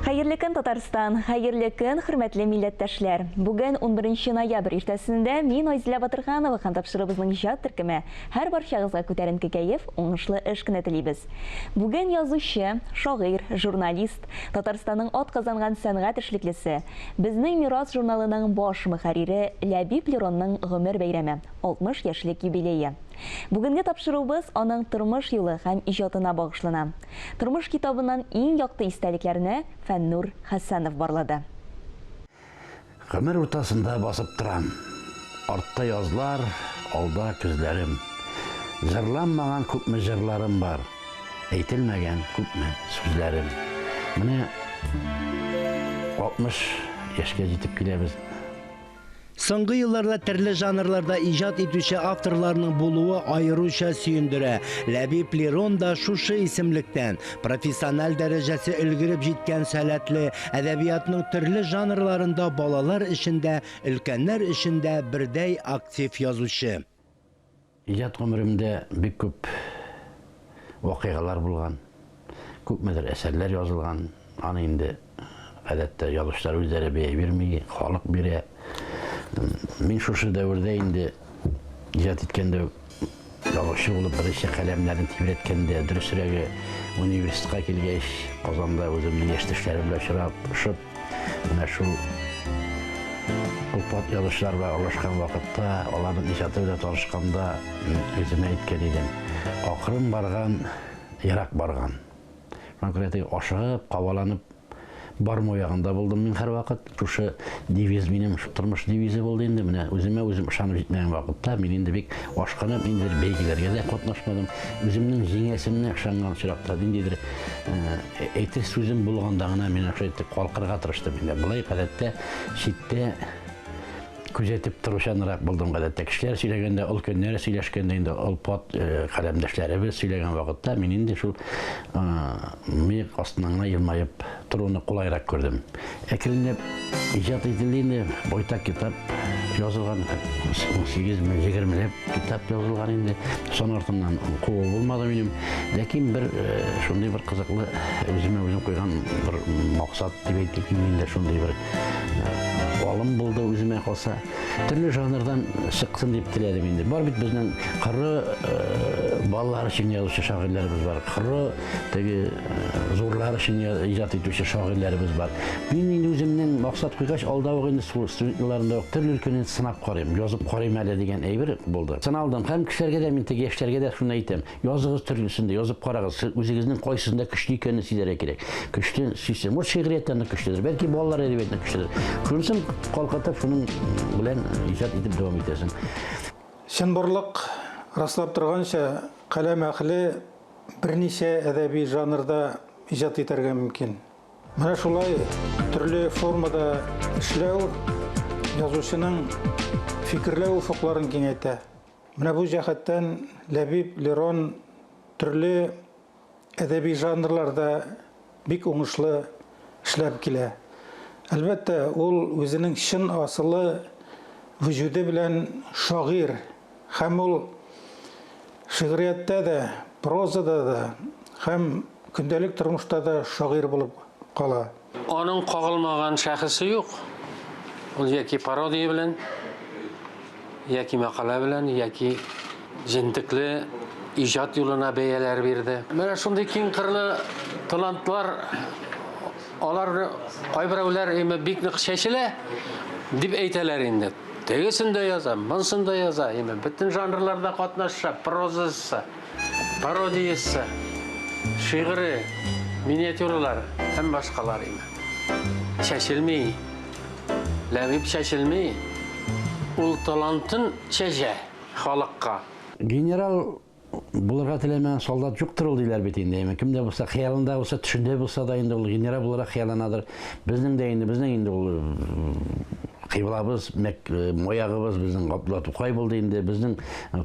Хәерле көн, Татарстан! Хәерле көн, хөрмәтле милләттәшләр! Бүген 11 ноябрь иртәсендә мин Айзилә Батырханова һәм тапшыруыбызның иҗат төркеме һәр барчагызга күтәренке кәеф, уңышлы эш көне телибез. Бүген язучы, шагыйрь, журналист, Татарстанның атказанган сәнгать эшлеклесе, Безнең мирас журналының баш мөхәррире Ләбиб Леронның гомер бәйрәме, 60 яшьлек юбилее. Бүгенге тапшыруыбыз аның тормыш юлы һәм иҗатына багышлана. Тормыш китабыннан иң якты истәлекләрне Фәннур Хәсәнов барлады. Гомер уртасында басып торам. Артта язлар, алда көзләрем. Җырланмаган күпме җырларым бар, әйтелмәгән күпме сүзләрем. Менә 60 яшькә җитеп киләбез. Соңгы елларда төрле жанрларда иҗат итүче авторларның булуы аеруча сөендерә. Ләбиб Лерон да шушы исемлектән. Профессиональ дәрәҗәсе өлгереп җиткән сәләтле, әдәбиятның төрле жанрларында балалар өчен дә, өлкәннәр өчен дә бердәй актив язучы. Иҗат гомеремдә бик күп вакыйгалар булган, күпмедер әсәрләр язылган. Аны инде гадәттә язучылар үзләре бәя бирми, халык бирә. Мин шушы дәвердә инде иҗат иткәндә язучы булып беренче каләмнәрне тибрәткәндә, дөресрәге, университетка килгәч, Казанда үземнең яшьтәшләрем белән очрашып, Менә шул олпат язучылар белән аралашкан вакытта, аларның иҗаты белән танышканда үземә әйткән идем. Акрын барган, ерак барган. Шуңа күрә теге ашыгып, кабаланып бармау ягында булдым мин һәрвакыт. Шушы девиз минем тормыш девизы булды инде. Менә үземә үзем ышанып җитмәгән вакытта мин инде бик ашкынып, ниндидер бәйгеләргә дә катнашмадым. Үземнең җиңәсемне ышанган очракта ниндидер Әйтер сүзем булганда гына мин шулай итеп калкырга тырыштым инде. Болай гадәттә читтә күзәтеп торучанрак булдым гадәттә. Кешеләр сөйләгәндә, өлкәннәр сөйләшкәндә инде олпат каләмдәшләребез сөйләгән вакытта мин инде шул мыек астыннан гына елмаеп торуны кулайрак күрдем. Әкренләп иҗат ителде инде, байтак китап язылган, 18 ме, 20 ләп Китап язылган инде. Сан артыннан куу булмады минем. Ләкин бер э, шундый бер кызыклы үземә үзем куйган бер максат дип әйтик инде шундый бер э, алым булды үземә калса. Төрле жанрдан чыксын дип теләдем инде. Бар бит безнең коры э, балалар өчен язучы шагыйрьләребез бар. Коры теге зурлар өчен иҗат итүче шагыйрьләребез бар. Мин инде үземнең максат куйгач, алда ук инде студент елларында ук төрле өлкәне сынап карыйм, язып карыйм әле дигән әйбер булды. Сыналдым һәм кешеләргә дә мин теге яшьләргә дә шуны әйтәм. Языгыз төрлесен дә, язып карагыз. Сез үзегезнең кайсысында көчле икәнне сизәргә кирәк. Көчле сизсәң, может шигърияттән дә көчледер, бәлки балалар әдәбиятыннан көчледер. Шунысын калкытып, шуның белән иҗат итеп дәвам итәсең. Чынбарлык раслап торганча, каләм әһле берничә әдәби жанрда иҗат итәргә мөмкин. Менә шулай төрле формада эшләү язучының фикерләү офыкларын киңәйтә. Менә бу җәһәттән Ләбиб Лерон төрле әдәби жанрларда бик уңышлы эшләп килә. Әлбәттә, ул үзенең чын асылы вөҗүде белән шагыйрь һәм ул Шигърияттә дә, прозада да һәм көндәлек тормышта да шагыйрь булып кала. Аның кагылмаган шәхесе юк. Ул яки пародия белән, яки мәкалә белән, яки җентекле иҗат юлына бәяләр бирде. Менә шундый киң кырлы талантлар, алар кайберәүләр эме бик нык чәчелә дип әйтәләр инде. Тегесен дә яза, монысын да яза, име бөтен жанрларда катнаша, прозасы, пародиясе, шигыре, миниатюралар һәм башкалар име. Чәчелми. Ләбиб чәчелми. Ул талантын чәчә халыкка. Генерал Булырга теләмәгән солдат юктыр ул диләр бит инде. Әмма кемдә булса хыялында булса, төшендә булса да инде ул генерал буларак хыялланадыр. Безнең дә инде, безнең инде ул Кыйблабыз, мәк, маягыбыз безнең Габдулла Тукай булды инде. Безнең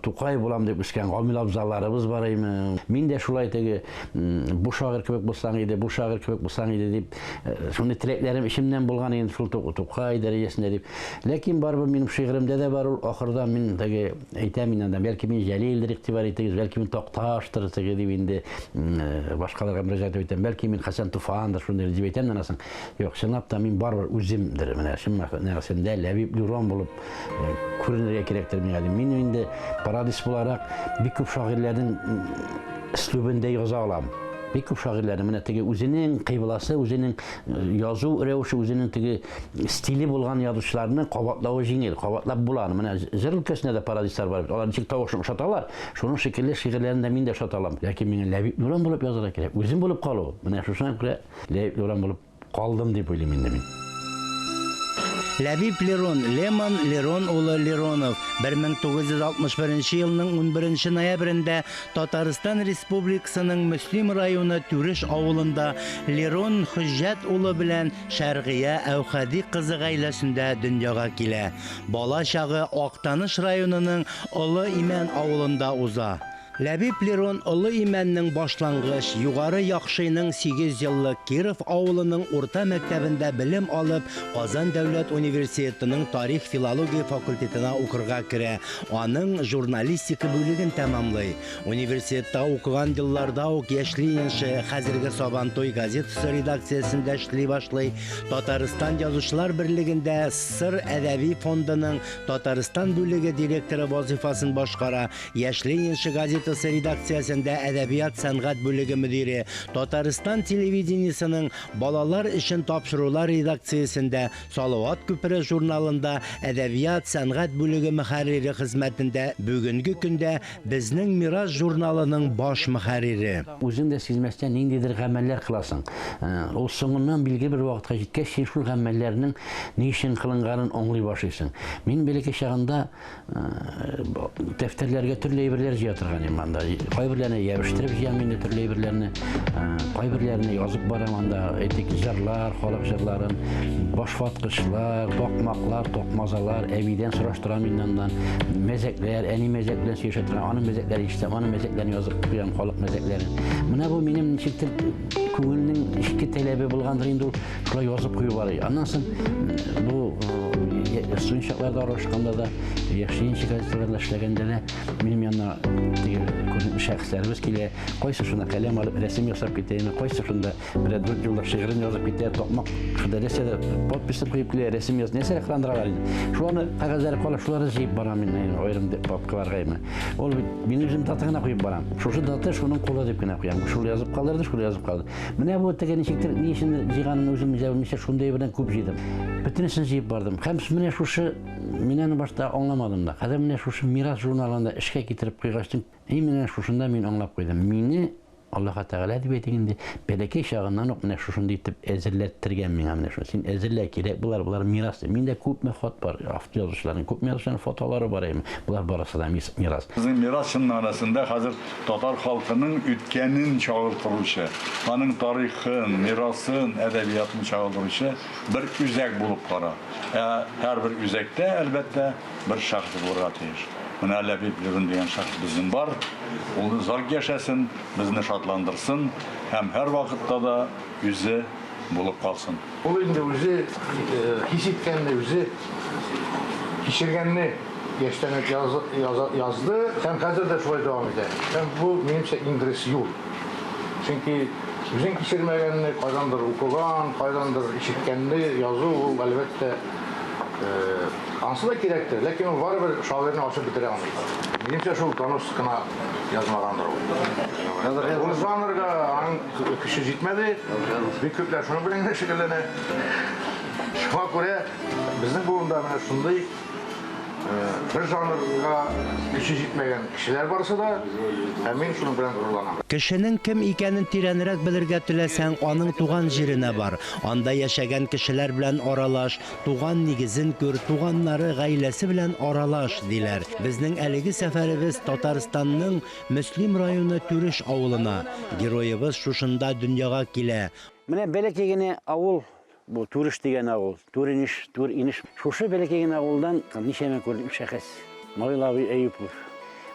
Тукай булам дип үскән Гамил абзаларыбыз бар име. Мин дә шулай теге бу шагыйрь кебек булсаң иде, бу шагыйрь кебек булсаң иде дип, шундый теләкләрем эчемнән булган инде шул Тукай дәрәҗәсендә дип. Ләкин барыбер минем шигыремдә дә бар ул. Ахырда мин теге әйтәм инде анда, бәлки мин Җәлилдер, игътибар итегез, бәлки мин Такташтыр теге дип инде башкаларга мөрәҗәгать итеп әйтәм, бәлки мин Хәсән Туфандыр шундый дип әйтәм дә соң. Юк, чынлап та мин барыбер үземдер, менә чын мәгънәсендә Ләбиб Лерон булып күренергә кирәктер миңа дим. Мин инде пародист буларак бик күп шагыйрьләрнең өслүбендә яза алам. Бик күп шагыйрьләрнең менә теге үзенең кыйбласы, үзенең язу рәвеше, үзенең теге стиле булган язучыларны кабатлавы җиңел, кабатлап була. Менә җыр өлкәсендә дә пародистлар бар бит. Алар ничек тавышын ошаталар, шуның шикелле шигырьләрен дә мин дә ошата алам. Ләкин миңа Ләбиб Лерон булып язарга кирәк. Үзем булып калу. Менә шушыңа күрә Ләбиб Лерон булып калдым дип уйлыйм инде мин. Ләбиб Лерон, Лемон Лерон улы Леронов, 1961 елның 11 ноябрендә Татарстан Республикасының Мөслим районы Түреш авылында Лерон Хөҗҗәт улы белән Шәргыя Әүхәди кызы гаиләсендә дөньяга килә. Бала чагы Актаныш районының Олы Имән авылында уза. Ләбиб Лерон Олы Имәннең башлангыч, Югары Яхшыйның сигезьеллык Киров авылының урта мәктәбендә белем алып, Казан дәүләт университетының тарих-филология факультетына укырга керә, аның журналистика бүлеген тәмамлый. Университетта укыган елларда ук Яшь ленинчы, хәзерге Сабантуй газетасы редакциясендә эшли башлый, Татарстан Язучылар берлегендә СССР Әдәби фондының Татарстан бүлеге директоры вазыйфасын башкара, Яшь ленинчы газетасы редакциясендә әдәбият-сәнгать бүлеге мөдире, Татарстан телевидениесенең балалар өчен тапшырулар редакциясендә, Салават күпере журналында әдәбият-сәнгать бүлеге мөхәррире хезмәтендә, бүгенге көндә Безнең мирас журналының баш мөхәррире. Үзең дә сизмәстән ниндидер гамәлләр кыласың. Ул соңыннан билгеле бер вакытка җиткәч, син шул гамәлләрнең ни өчен кылынганын аңлый башлыйсың. Мин бәләкәй чагында Дәфтәрләргә төрле әйберләр җыя торган идем анда. Кайберләрне ябештырып җыям инде төрле әйберләрне. Кайберләрне язып барам анда. Әйтик, җырлар, халык җырларын, башваткычлар, такмаклар, токмазалар, әбидән сораштырам инде аннан. Мәзәкләр, әни мәзәк белән сөйләшә торган, аның мәзәкләрен ишетәм, аның мәзәкләрен язып куям, халык мәзәкләрен. Менә бу минем ничектер күңелнең эчке таләбе булгандыр инде ул. Шулай язып кую бар. Аннан соң бу студент чакларда аралашканда да, яшьленче газеталарда эшләгәндә дә минем янына теге күренекле шәхесләребез килә. Кайсы шунда каләм алып рәсем ясап китә, кайсы шунда берәр дүрт юллык шигырен язып китә, токмак шунда нәрсә дә подписын куеп килә, рәсем яз, нәрсә кыландыралар инде. Шуларны кәгазьләре кала, шуларны җыеп барам мин аерым папкаларга. Ул бит мин үзем дата гына куеп барам. Шушы дата шуның кулы дип кенә куям. Шул язып калдырды, шул язып калды. Менә бу теге ничектер, ни өчен җыйганын үзем дә белмичә, шундый белән күп җыйдым. Бөтенесен җыеп бардым. Һәм менә шушы, мин аны башта аңламадым да. Хәзер менә шушы Мирас журналында эшкә китереп куйгачтын, и менә шушында мин аңлап куйдым. Мине Аллаһ Тәгалә дип әйтик инде, бәләкәй чагыннан ук менә шушындый итеп әзерләттергән миңа менә шуны. Син әзерлә, кирәк болар, болар мирас. Миндә күпме хат бар, автор язучыларның, күпме язучыларның фотолары бар, әйме. Болар барысы да мирас. Безнең мирас чын мәгънәсендә хәзер Татар халкының үткәнен чагылдыручы, аның тарихын, мирасын, әдәбиятын чагылдыручы бер үзәк булып тора. Ә һәрбер үзәктә, әлбәттә, бер шәхес булырга тиеш. Менә Ләбиб Лерон дигән шәхес безнең бар. Ул озак яшәсен, безне шатландырсын һәм һәрвакытта да үзе булып калсын. Ул инде үзе хис иткәнне, үзе кичергәнне яшьтән үк язды һәм хәзер дә шулай дәвам итә. Һәм бу, минемчә, иң дөрес юл. Чөнки үзең кичермәгәнне, кайдандыр укыган, кайдандыр ишеткәнне язу ул, әлбәттә, ансы да кирәктер, ләкин ул барыбер шагыйрьне ачып бетерә алмый. Минемчә, шул донос кына язмагандыр ул. Ул жанрга аның көче җитмәде. Бик күпләр шуның белән генә шөгыльләнә. Шуңа күрә безнең буында менә шундый бер жанрга көче җитмәгән кешеләр барысы да, ә мин шуның белән горурланам. Кешенең кем икәнен тирәнрәк белергә теләсәң, аның туган җиренә бар. Анда яшәгән кешеләр белән аралаш, туган нигезен күр, туганнары, гаиләсе белән аралаш, диләр. Безнең әлеге сәфәребез Татарстанның Мөслим районы Түреш авылына. Героебыз шушында дөньяга килә. Менә бәләкәй генә авыл. Бу Түреш дигән авыл, Түринеш, Түр инеш. Шушы бәләкәй генә авылдан ничәмә күренекле шәхес. Наил абый Әюпов.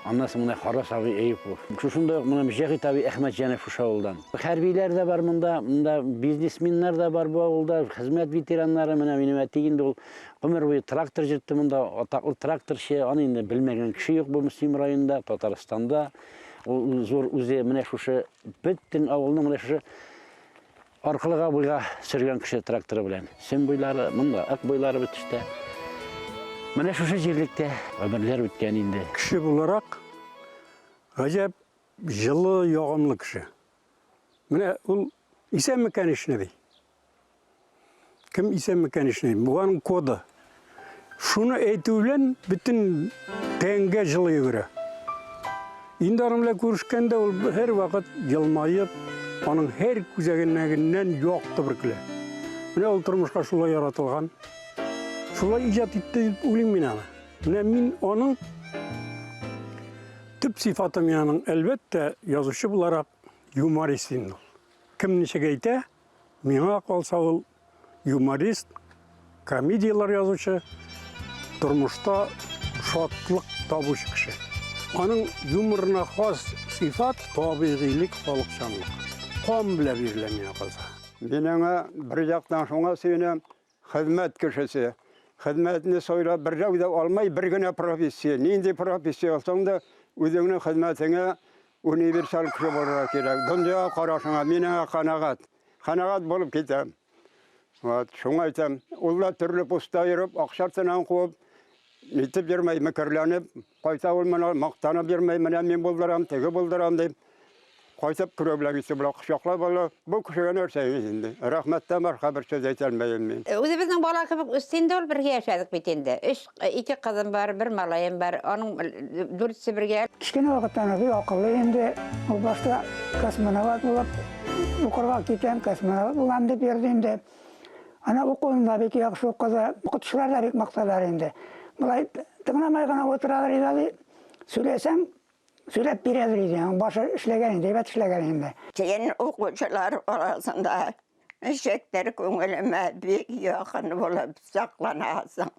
Аннан соң менә Харрас абый Әюпов. Шушында ук менә Мөҗәһит абый Әхмәтҗанов шушы авылдан. Хәрбиләр дә бар монда, монда бизнесменнар да бар бу авылда, хезмәт ветераннары. Менә минем әти инде ул гомер буе трактор йөртте монда, атаклы тракторчы. Аны инде белмәгән кеше юк бу Мөслим районында, Татарстанда. Ул зур үзе менә шушы бөтен авылның менә шушы Аркылыга буйга сөргән кеше тракторы белән. Сөн буйлары, монда Ык буйлары бетештә. Менә шушы җирлектә гомерләр үткән инде. Кеше буларак гаҗәп җылы, ягымлы кеше. Менә ул исәнме конечно ди. Кем исәнме конечно, бу аның коды. Шуны әйтү белән бөтен тәнгә җылы йөгерә. Инде аның белән күрешкәндә ул һәрвакыт елмаеп, аның һәр күзәнәгеннән якты бөркелә. Менә ул тормышка шулай яратылган. Шулай иҗат итте дип уйлыйм мин аны. Менә мин аның төп сыйфаты мин аның, әлбәттә, язучы буларак юморист инде ул. Кем ничек әйтә, Миңа калса ул юморист, комедияләр язучы, тормышта шатлык табучы кеше. Аның юморына хас сыйфат табигыйлек, халыкчанлык. Кан белән бирелә миңа калса. Мин аңа бер яктан шуңа сөенәм, хезмәт кешесе. Хезмәтне сайлап берәү дә алмый, бер генә профессия. Нинди профессия алсаң да, үзеңнең хезмәтеңә Универсаль кеше булырга кирәк. Дөньяга карашыңа, мин аңа канәгать. Канәгать булып китәм. Вот, шуңа әйтәм, ул да төрле постта йөреп, акча артыннан куып, нитеп йөрмәй, мекерләнеп, кайта ул моны мактанып йөрмәй, менә мин булдырам, теге булдырам дип. Кайтып керү белән китеп була, кочаклап ала. Бу кешегә нәрсә инде? Рәхмәттән башка бер сүз әйтә алмыйм мин. Үзебезнең бала кебек үсте инде ул, бергә яшәдек бит инде. Өч, ике кызым бар, бер малаем бар, аның дүртесе бергә. Кечкенә вакыттан ук бик акыллы инде. Ул башта космонавт булып укырга китәм, космонавт булам дип йөрде инде. Ана укуын да бик яхшы укыды. Укытучылар да бик мактадылар инде. Болай тыңламай гына утыралар иде, сөйләсәң, Сөйләп бирәдер иде, аның башы эшләгән инде, әйбәт эшләгән инде. Син укучылар арасында ничектер күңелемә бик якын булып сакланасың.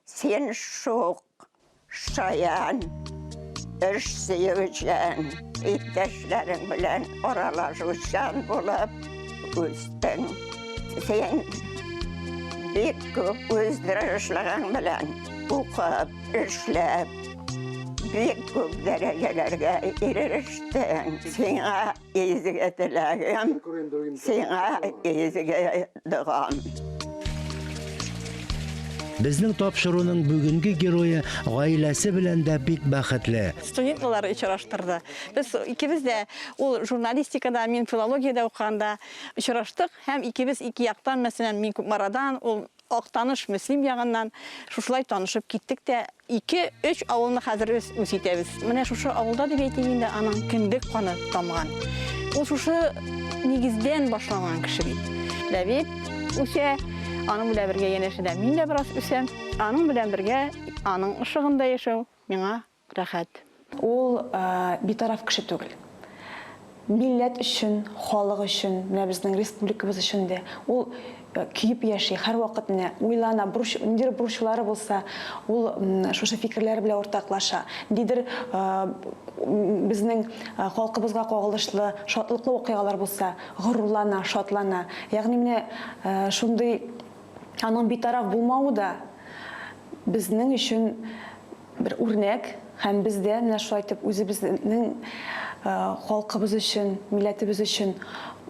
Син шук, шаян, эш сөючән, иптәшләрең белән аралашучан булып үстең. Син бик күп үз тырышлыгың белән укып, эшләп, бик күп дәрәҗәләргә ирештең. Сиңа изге теләгем, сиңа изге догам. Безнең тапшыруның бүгенге герое гаиләсе белән дә бик бәхетле. Студентлар очраштырды. Без икебез дә ул журналистикада, мин филологиядә укыганда очраштык һәм икебез ике яктан, мәсәлән, мин Кукмарадан, ул Актаныш, Мөслим ягыннан шушылай танышып киттек тә, ике, өч авылны хәзер без үз итәбез. Менә шушы авылда дип әйтик инде, аның кендек каны тамган. Ул шушы нигездән башланган кеше бит. Ләбиб үсә, аның белән бергә янәшәдә мин дә бераз үсәм. Аның белән бергә аның ышыгында яшәү миңа Рәхәт. Ул битараф кеше түгел. Милләт өчен, халык өчен, менә безнең республикабыз өчен дә ул көеп яши, һәрвакыт менә уйлана, бурыч, ниндидер бурычлары булса, ул шушы фикерләре белән уртаклаша. Ниндидер безнең халкыбызга кагылышлы шатлыклы вакыйгалар булса, горурлана, шатлана. Ягъни менә шундый аның битараф булмавы да безнең өчен бер үрнәк һәм без дә менә шулай итеп үзебезнең халкыбыз өчен, милләтебез өчен,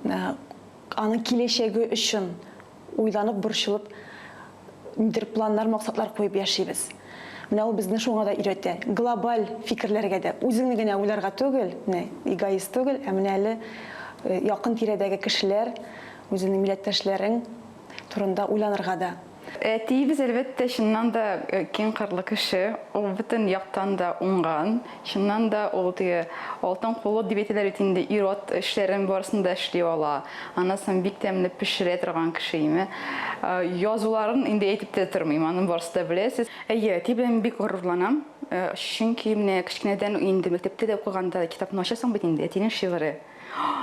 аның киләчәге өчен уйланып, борчылып, ниндидер планнар, максатлар куеп яшибез. Менә ул безне шуңа да өйрәтә. Глобаль фикерләргә дә, үзеңне генә уйларга түгел, менә эгоист түгел, ә менә әле якын-тирәдәге кешеләр, үзеңнең милләттәшләрең турында уйланырга да. Әтиебез, әлбәттә, чыннан да киң кырлы кеше. Ул бөтен яктан да уңган. Чыннан да ул теге алтын куллы дип әйтәләр бит инде, ир-ат эшләрен барысын да эшли ала. Аннан соң бик тәмле пешерә торган кеше име. Язуларын инде әйтеп тә тормыйм, аны барысы да беләсез. Әйе, әти белән мин бик горурланам. Чөнки менә кечкенәдән инде мәктәптә дә укыганда китапны ачасың бит инде, әтинең шигыре.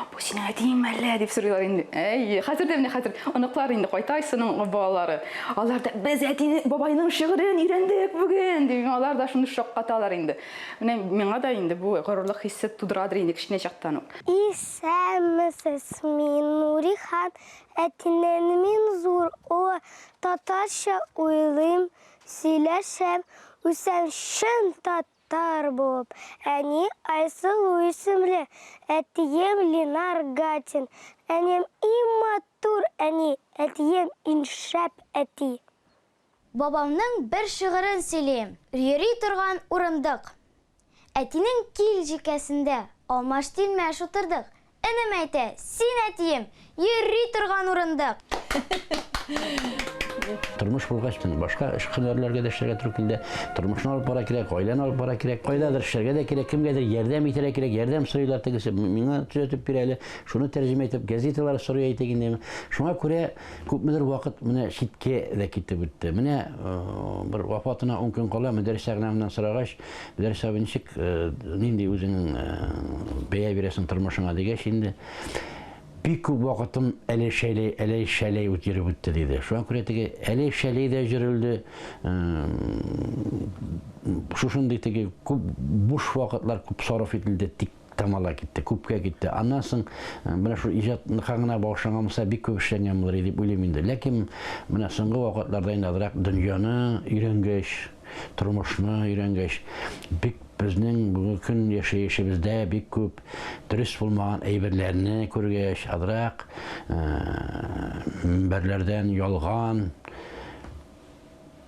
Бу синең әтиеңме әллә? дип сорыйлар инде. Әйе, хәзер дә менә хәзер оныклар инде кайта Айсуның балалары. Алар да без әтине, бабайның шигырен өйрәндек бүген, дип, алар да шуны шаккаталар инде. Менә миңа да инде бу горурлык хисе тудырадыр инде кечкенә чактан ук. Исәнмесез, мин Нурихан, әтинең мин зур улы, татарча уйлыйм, сөйләшәм, үсәм чын татар булып. Әни Айсылу исемле, әтием Ленар Гатин. Әнием иң матур әни, әтием иң шәп әти. Бабамның бер шигырен сөйлим. Йөри торган урындык. Әтинең кил җилкәсендә алмаш-тилмәш утырдык. Энем әйтә, син, әтием, йөри торган урындык. Тормыш булгач, башка эш һөнәрләргә дә эшләргә туры килде. Тормышны алып бара кирәк, гаиләне алып бара кирәк. Кайдадыр эшләргә дә кирәк, кемгәдер ярдәм итәргә кирәк, ярдәм сорыйлар тегесе, миңа төзәтеп бир әле, шуны тәрҗемә итеп, газеталар сорый әйтик инде. Шуңа күрә күпмедер вакыт менә читкә дә китеп үтте. Менә бер вафатына 10 көн кала Мөдәррис Әгъләмовнан сорагач, Мөдәррис абый ничек, нинди үзеңнең бәя бирәсең тормышыңа дигәч инде, бик күп вакытым әләй-шәләй, әләй-шәләй үт йөреп үтте диде. Шуңа күрә теге әләй-шәләй дә йөрелде. Шушындый теге күп буш вакытлар күп сарыф ителде, тик Тамала китте, күпкә китте. Аннан соң менә шул иҗатка гына багышланган булса, бик күп эшләнгән булыр иде дип уйлыйм инде. Ләкин менә соңгы вакытларда инде азрак дөньяны өйрәнгәч, тормышны өйрәнгәч, бик безнең бүгенге көн яшәешебездә бик күп дөрес булмаган әйберләрне күргәч, азрак мөнбәрләрдән ялган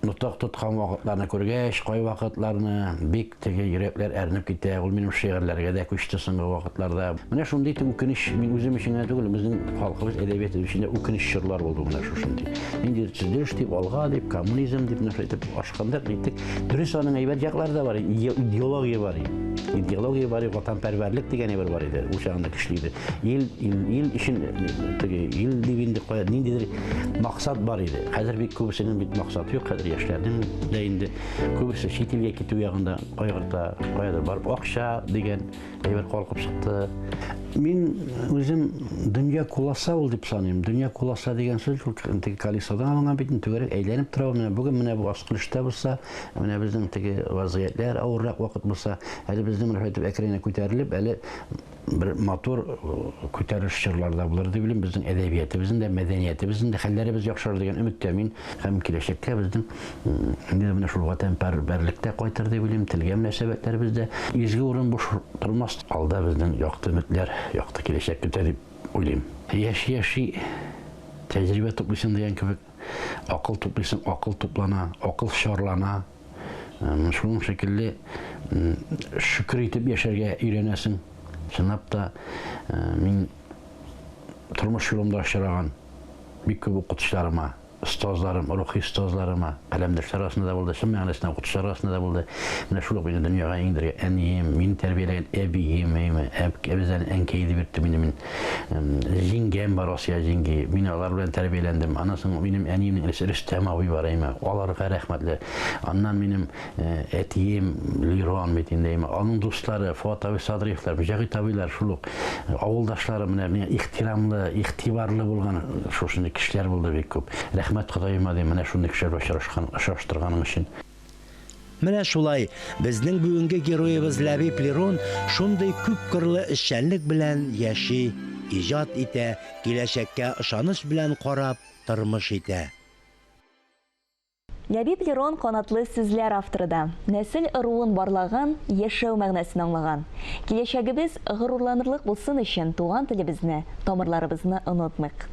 Нотык тоткан вакытларны күргәч, кайвакытларны бик теге йөрәкләр әрнеп китә. Ул минем шигырьләргә дә күчте соңгы вакытларда. Менә шундый итеп үкенеч, мин үзем өчен генә түгел, безнең халкыбыз әдәбияты өчен дә үкенеч чорлар булды менә шушындый. Ниндидер төзелеш дип, алга дип, коммунизм дип, менә шулай итеп ашкындык, ниттек. Дөрес, аның әйбәт яклары да бар, идеология бар иде. Идеология бар иде, ватанпәрвәрлек дигән әйбер бар иде. Ул чагында көчле иде. Ил, ил, ил өчен теге ил дип инде кая ниндидер максат бар иде. Хәзер бик күбесенең бит максаты юк. Хәзер яшьләрнең дә инде күбесе чит илгә китү ягында кайгырта, каядыр барып акча дигән әйбер калкып чыкты. Мин үзем дөнья куласа ул дип саныйм. Дөнья куласа дигән сүз шул теге колесодан алынган бит, түгәрәк әйләнеп тора. Менә бүген менә бу аскылышта булса, менә безнең теге вазгыятьләр авыррак вакыт булса, әле безнең менә шулай итеп әкрен генә күтәрелеп, әле бер матур күтәрелеш чорларда булыр дип уйлыйм. Безнең әдәбиятыбызның да, мәдәниятебезнең дә хәлләребез яхшырыр дигән өметтә мин. Һәм киләчәккә безнең инде менә шул ватанпәрвәрлек тә кайтыр дип уйлыйм, телгә мөнәсәбәтләребез дә изге урын буш тормас. Алда безнең якты өметләр, якты киләчәк көтә дип уйлыйм. Яши-яши тәҗрибә туплыйсың дигән кебек, акыл туплыйсың, акыл туплана, акыл чарлана. Шуның шикелле шөкер итеп яшәргә өйрәнәсең. Чынлап та, мин тормыш юлымда очраган бик күп укытучыларыма, остазларым, рухи остазларыма, каләмдәшләр арасында да булды, чын мәгънәсендә укытучылар арасында да булды. Менә шул ук мине дөньяга иңдергән әнием, мине тәрбияләгән әбием, әйме, әбезән әнкәй дип йөрттем инде мин. Җиңгәм бар, Асия җиңги. Мин алар белән тәрбияләндем. Аннан соң минем әниемнең энесе Рөстәм абый бар, әйме. Аларга рәхмәтле. Аннан минем әтием Лирон бит инде, әйме. Аның дуслары Фуат абый Садриевлар, Мөҗәһит абыйлар шул ук. Авылдашлары менә миңа ихтирамлы, игътибарлы булган шушындый кешеләр булды бик күп. Рәхмәт Ходаема дим, менә шундый кешеләр белән очрашкан, очраштырганың өчен. Менә шулай, безнең бүгенге героебыз Ләбиб Лерон шундый күпкырлы эшчәнлек белән яши, иҗат итә, киләчәккә ышаныч белән карап тормыш итә. Ләбиб Лерон канатлы сүзләр авторы да. Нәсел-ыруын барлаган, яшәү мәгънәсен аңлаган. Киләчәгебез горурланырлык булсын өчен туган телебезне, тамырларыбызны онытмыйк.